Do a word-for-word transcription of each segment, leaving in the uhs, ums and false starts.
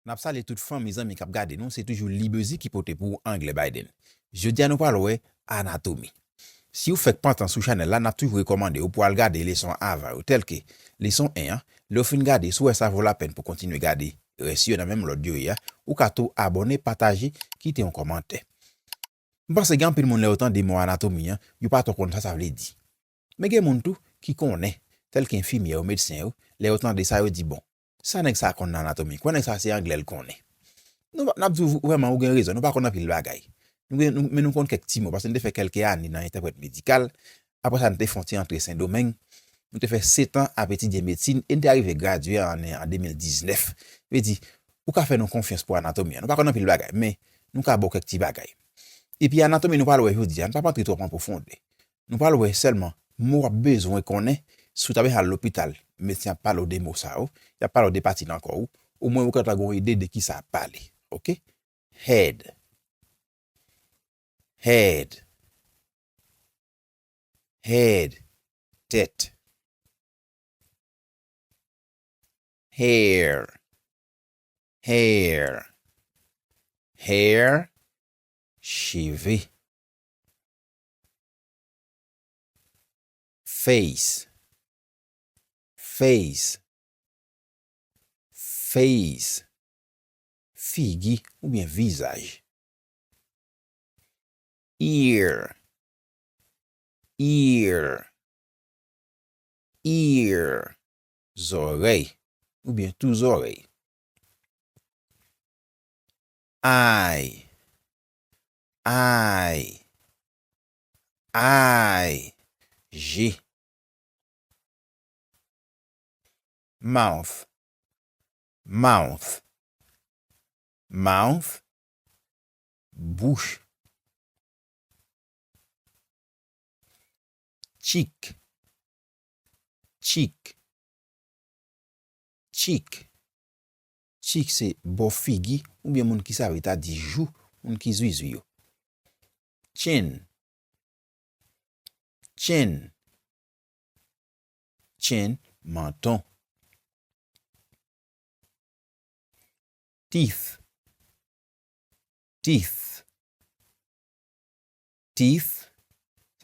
N ap salye tout fanmi, zanmi k ap gade nou, se toujou Libezi ki pote pou ou anglè Biden. Jodi a nou pral wè anatomi. Si w fèk pantan sou chanèl la, n ap toujou rekòmande w pou w al gade leson avan yo, tèlke leson en an. Lè w fin gade, si w wè sa vo lapèn pou kontinye gade rès yo nan menm lòd yo ye a, ou ka tou abòne, pataje, kite yon kòmantè. M panse gen anpil moun lè yo tande mo anatomi an, yo pa twò konn sa sa vle di. Men gen moun tou ki konnen, tèlke enfimyè yo, medsen yo, lè yo tande sa yo di, bon, sa nèg sa konn nan anatomi? Kwè nèg sa se anglè l konnen. Nou, n ap di w vrèman ou gen rezon, nou pa konn anpil bagay. Nou gen, nou, men nou konn kèk ti mo, paske nou te fè kèlke ane nan entèprèt medikal. Apre sa, nou te fè yon ti antre Sendomeng. Nou te fè sèt an ap etidye medsin e nou te arive gradye an, an de mil diznèf. Vle di, ou ka fè nou konfyans pou anatomi an. Nou pa konn anpil bagay, men nou ka ba w kèk ti bagay. Epi anatomi nou pral wè jodi a, nou p ap antre twòp an pwofondè. Nou pral wè sèlman mo w ap bezwen konnen si w ta bezwen al lopital, medsen ap pale w de mo sa yo, y ap pale w de pati nan kò w, omwen ou gentan gen yon ide de kisa ap pale. Oke? Head. Head. Head. Tèt. Hair. Hair. Hair. Cheve. Face. Face. Face. Figi oubyen vizaj. Ear. Ear. Ear. Zòrèy oubyen tou zòrèy. Eye. Eye. Eye. Je. Mouth. Mouth. Mouth. Bouch. Cheek. Cheek. Cheek. Cheek se bò figi oubyen moun ki save ta di jou, moun ki zwizwi yo. Chin. Chin. Chin, manton. Teeth. Teeth. Teeth,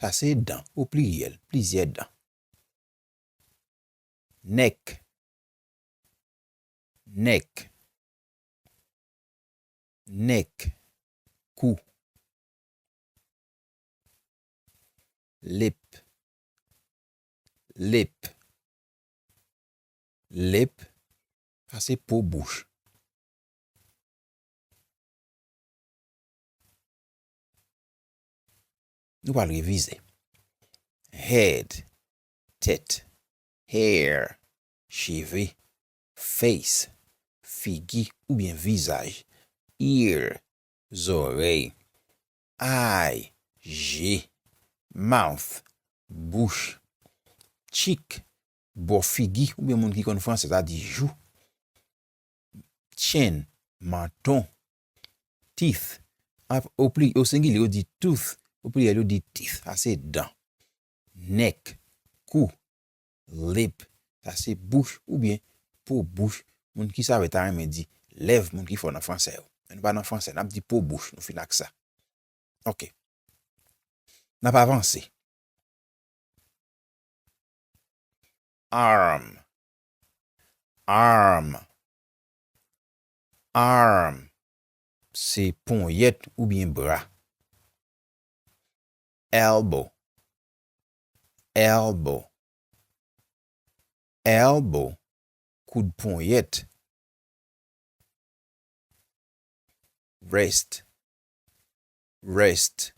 sa se dan, o pliryèl, plizyè dan. Neck. Neck. Neck. Kou. Lip. Lip. Lip, sa se po bouch. Nou pral revize. Head, tèt. Hair, cheve. Face, figi oubyen vizaj. Ear, zòrèy. Eye, je. Mouth, bouch. Cheek, bò figi oubyen moun ki konn fransè ta di jou. Chin, manton. Teeth, o pliyèl, o sengilye yo di tooth, o pliryèl yo di teeth, sa se dan. Neck, kou. Lip, sa se bouch oubyen po bouch, moun ki save ta renmen di lèv, moun ki fò nan fransè yo. Men nou pa nan fransè, n ap di po bouch, nou fin ak sa. Oke. N ap avanse. Arm. Arm. Arm. Se ponyèt oubyen bra. Elbow. Elbow. Elbow. Koud ponyèt. Wrist. Wrist.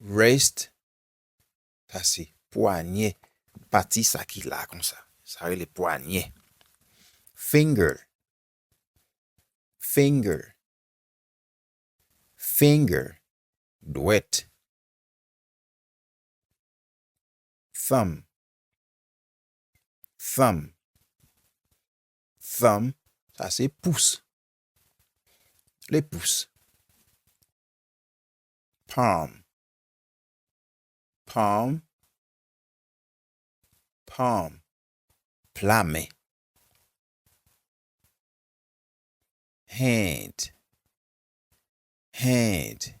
Wrist. Sa se pwanyè. Pati sa ki la konsa. Sa rele pwanyè. Finger. Finger. Finger. Dwèt. Thumb. Thumb. Thumb, sa se pous. Le pous. Palm. Palm. Palm. Pla men. Hand. Hand.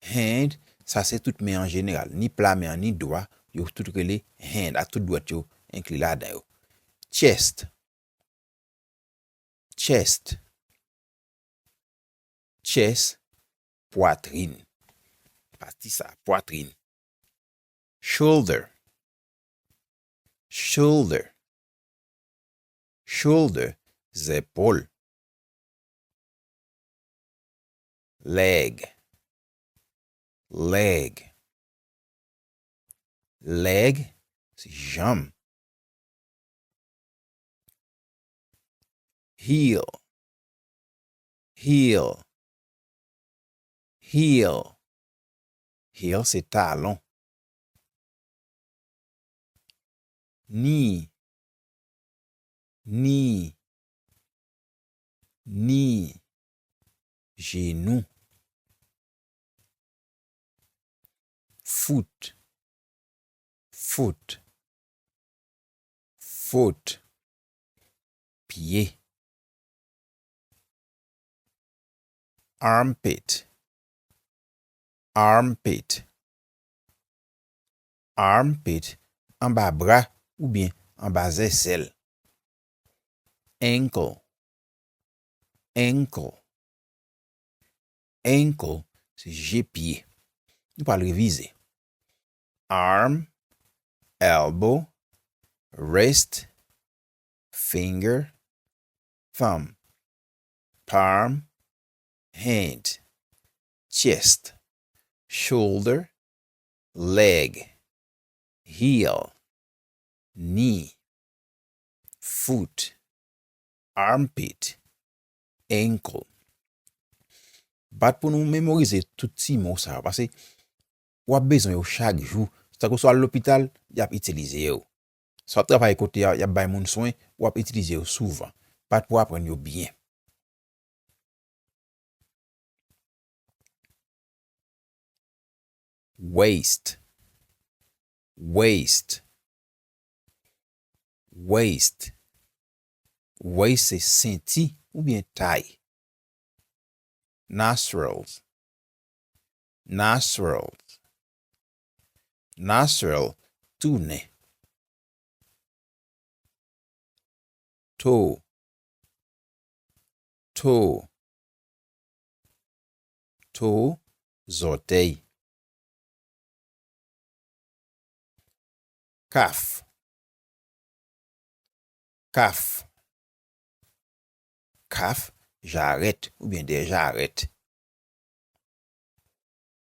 Hand, sa se tout men an jeneral. Ni pla men an, ni dwa, yo tout rele hand. Ak tout dwèt yo enkli ladan yo. Chest. Chest. Chest, pwatrin. Pati sa, pwatrin. Shoulder. Shoulder. Shoulder, zepòl. Leg. Leg. Leg, se janm. Heel. Heel. Heel. Heel se talon. Knee. Knee. Knee. Jenou. Foot. Foot. Foot. Pye. Armpit. Armpit. Armpit, anba bra oubyen anba zèsèl. Ankle. Ankle. Ankle, se je pye. Nou pral revize. Arm, elbow, wrist, finger, thumb, palm, hand, chest, shoulder, leg, heel, knee, foot, armpit, ankle. Bat pou nou memorize tout ti mo sa yo, paske w ap bezwen yo chak jou. Tankou si w al lopital, y ap itilize yo. Si w ap travay kote y ap bay moun swen, w ap itilize yo souvan. Bat pou w aprann yo byen. Waist. Waist. Waist. Waist se senti oubyen tay. Nostrils. Nostrils. Nostril, tou nen. Toe. Toe. Toe, zòtèy. Calf. Calf. Calf, jarèt oubyen dèyè jarèt.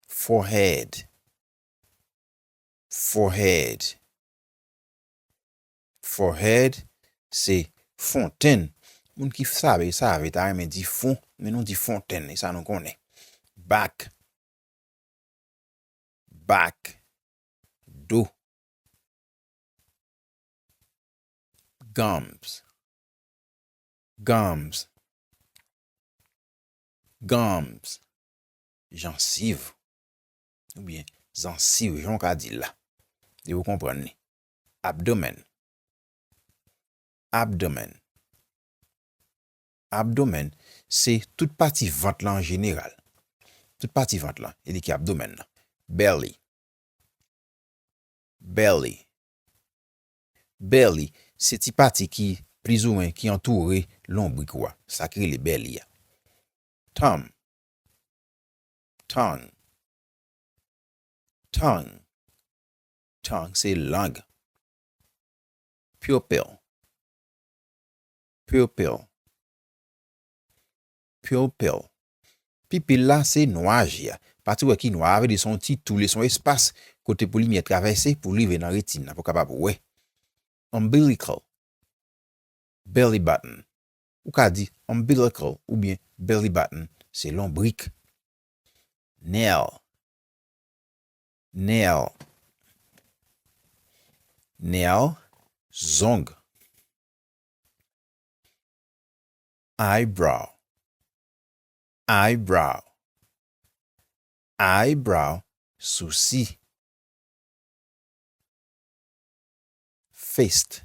Forehead. Forehead. Forehead, se fontenn. Moun ki save, save, ta renmen di fon, men nou di fontenn, e sa nou konnen. Back. Back. Do. Gums. Gums. Gums. Jansiv. Oubyen zansiv, jan w ka di l la. Depi w konprann li. Abdomen. Abdomen. Abdomen, se tout pati vant lan an jeneral. Tout pati vant lan, e li ki abdomen nan. Belly. Belly. Belly, se ti pati ki plizoumwen ki antoure lonbrik ou a. Sa ki rele belly a. Thumb. Tongue. Tongue. Tongue se lang. Pupil. Pupil. Pupil. Pipil la se nwaj a. Pati w wè ki nwa a, vle di se yon ti tou, se yon espas kote pou limyè travèse, pou rive nan retin nan, pou w kapab wè. Umbilical. Belly button. Ou ka di umbilical oubyen belly button, se lonbrik. Nail. Nail. Nail, zong. Eyebrow. Eyebrow. Eyebrow, sousi. Fist.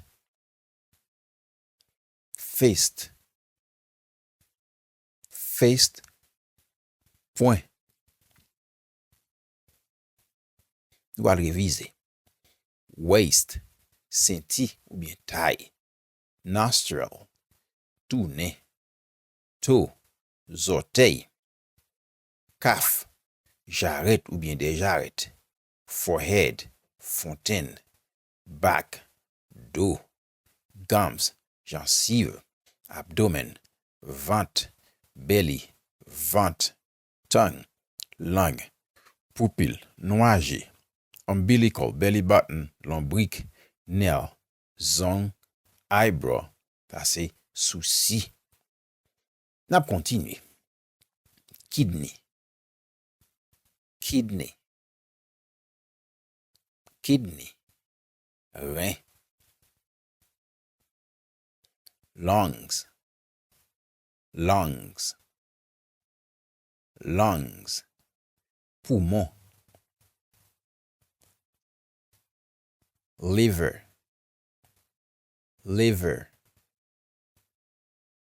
Fist. Fist, pwen. Nou pral revize. Waist, senti oubyen tay. Nostril, tounen. Toe, zòtèy. Calf, jarèt oubyen dè jarèt. Forehead, fontenn. Back, do. Gums, jansiv. Abdomen, vant. Belly, vant. Tongue, lang. Pupil, nwaje. Umbilical, belly button, lonbrik. Nail, zong. Eyebrow, sa se sousi. N ap kontinye. Kidney, kidney, kidney, ren. Lungs, lungs, lungs, poumon. Liver, liver,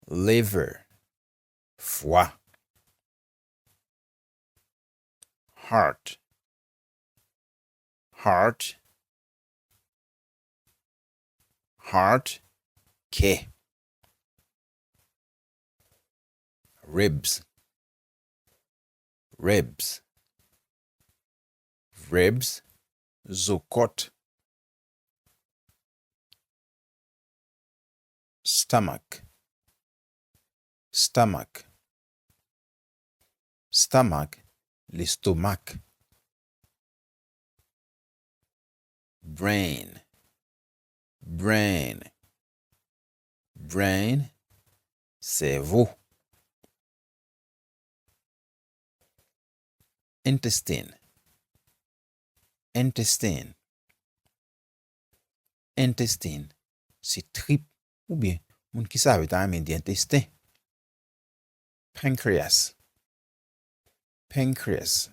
liver, fwa. Heart, heart, heart, kè. Ribs, ribs, ribs, zokòt. Stomach, stomach, stomach, lestomak. Brain, brain, brain, sèvo. Intestine, intestine, intestine, se trip oubyen moun ki save ta renmen di entesten. Pancreas, pancreas,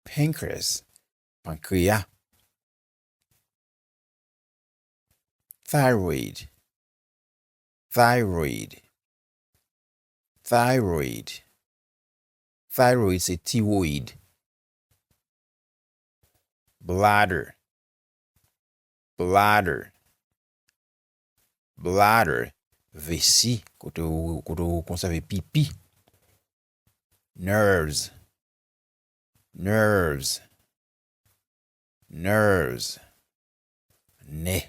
pancreas, pankreya. Thyroid, thyroid, thyroid, thyroid se tiwoyid. Bladder, bladder, bladder, vesi, kote ou, kote ou konsève pipi. Nerves, nerves, nerves, nè.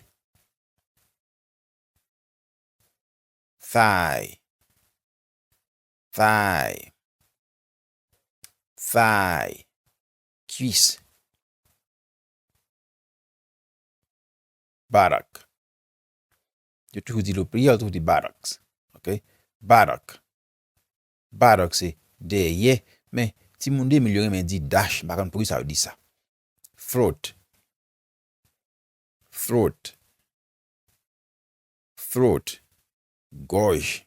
Thigh, thigh, thigh, kwis. Buttock. Yo toujou di l o pliryèl, yo toujou di buttocks. Ok? Buttock. Buttock se dèyè, men timoun de mil yo renmen di dash, m pa konn poukisa yo di sa. Throat, throat, throat, gòj.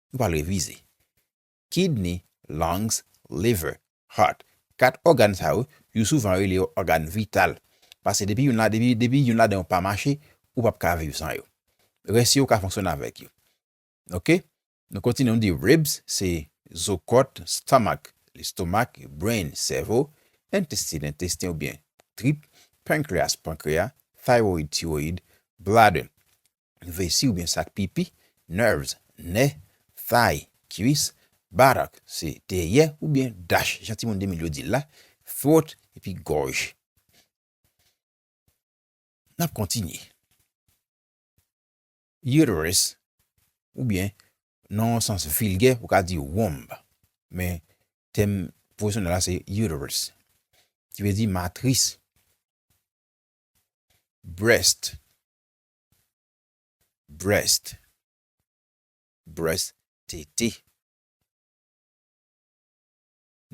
Nou pral revize. Kidney, lungs, liver, heart. Kat ògàn sa yo, yo souvan rele yo ògàn vital. Paske depi youn la, depi, depi youn ladan yo pa mache, ou p ap ka viv san yo. Rès yo, ou ka fonksyone avèk yo. Ok? Nou kontinye, nou di ribs, se zokòt, stomach, lestomak, brain, sèvo, intestine, entesten oubyen trip, pancreas, pankreya, thyroid, tiwoyid, bladder, vesi oubyen sak pipi, nerves, nè, thigh, kwis, buttock, se dèyè oubyen dash, jan timoun de mil yo di l la, throat, epi gòj. N ap kontinye. Uterus, oubyen, nan yon sans vilgè, ou ka di womb. Men, tèm pwofesyonèl la, se uterus, ki vle di matris. Breast, breast, breast, tete.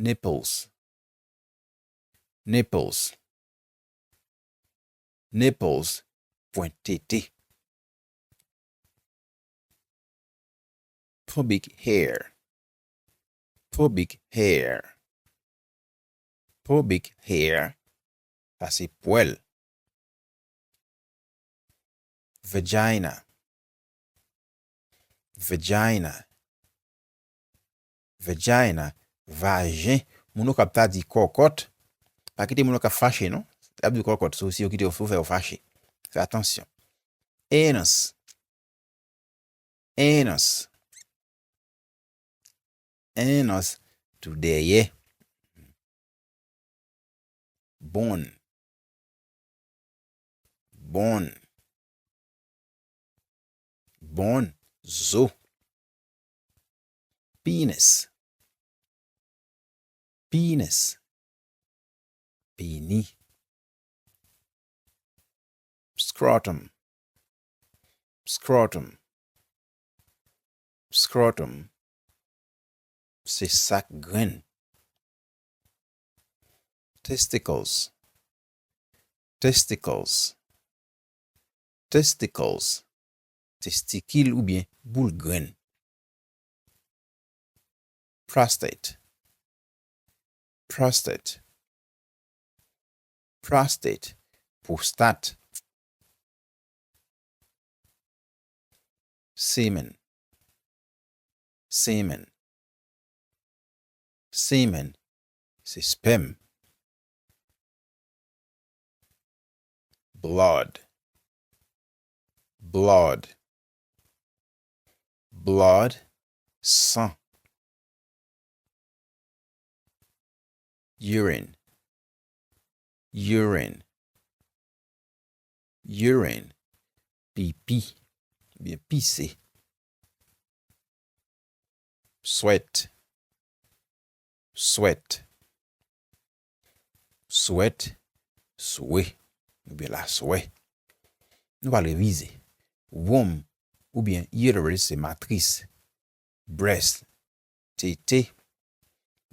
Nipples, nipples, nipples, pwent tete. Pubic hair, pubic hair, pubic hair, sa se pwèl. Vagina, Vagina. Vagina. Vajen. Moun Okap ta di kòkòt. Pa kite moun Okap fache, non. Y ap di kòkòt. So, si yo kite w, yo fè w fache. Fè atansyon. Anus. Anus. Anus. Tou dèyè. Bone. Bone. Bone. Zo. Penis. Penis. Peni. Scrotum. Scrotum. Scrotum. Se sak grenn. Testicles. Testicles. Testicles. Testikil oubyen boul grenn. Prostate. Prostate. Prostate. Pwostat. Semen. Semen. Semen. Se spèm. Blood. Blood. Blood. San. Urine. Urine. Urine. Pipi. Oubyen pise. Sweat. Sweat. Sweat. Swe. Oubyen laswè. Nou pral revize. Womb oubyen uterus se matris. Breast. Tete.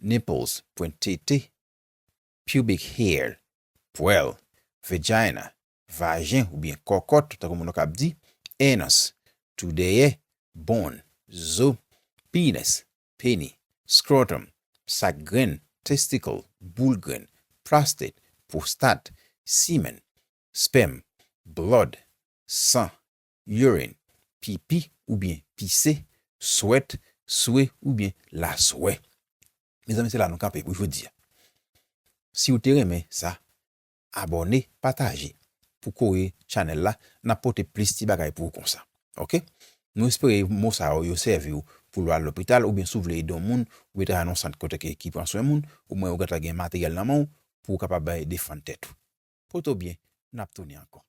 Nipples. Pwent tete. Pubic hair. Pwèl. Vagina. Vajen oubyen kòkòt, tankou moun yo k ap di. Anus. Tou dèyè. Bone. Zo. Penis. Peni. Scrotum. Sak grenn. Testicle. Boul grenn. Prostate. Pwostat. Semen. Spèm. Blood. San. Urine. Pipi oubyen pise. Sweat. Swe oubyen laswè. Mezanmi, se la nou kanpe pou jodi a. Si w te renmen sa, abòne, pataje pou kore chanèl la, n ap pote plis ti bagay pou ou konsa. Oke? Nou espere mo sa yo, yo sèvi w pou lè w al lopital oubyen si w vle ede yon moun, oubyen travay nan yon sant kote ke, ki pran swen moun, omwen ou gentan gen materyèl nan men w pou w kapab bay defann tèt ou. Pote w byen, n ap tounen ankò.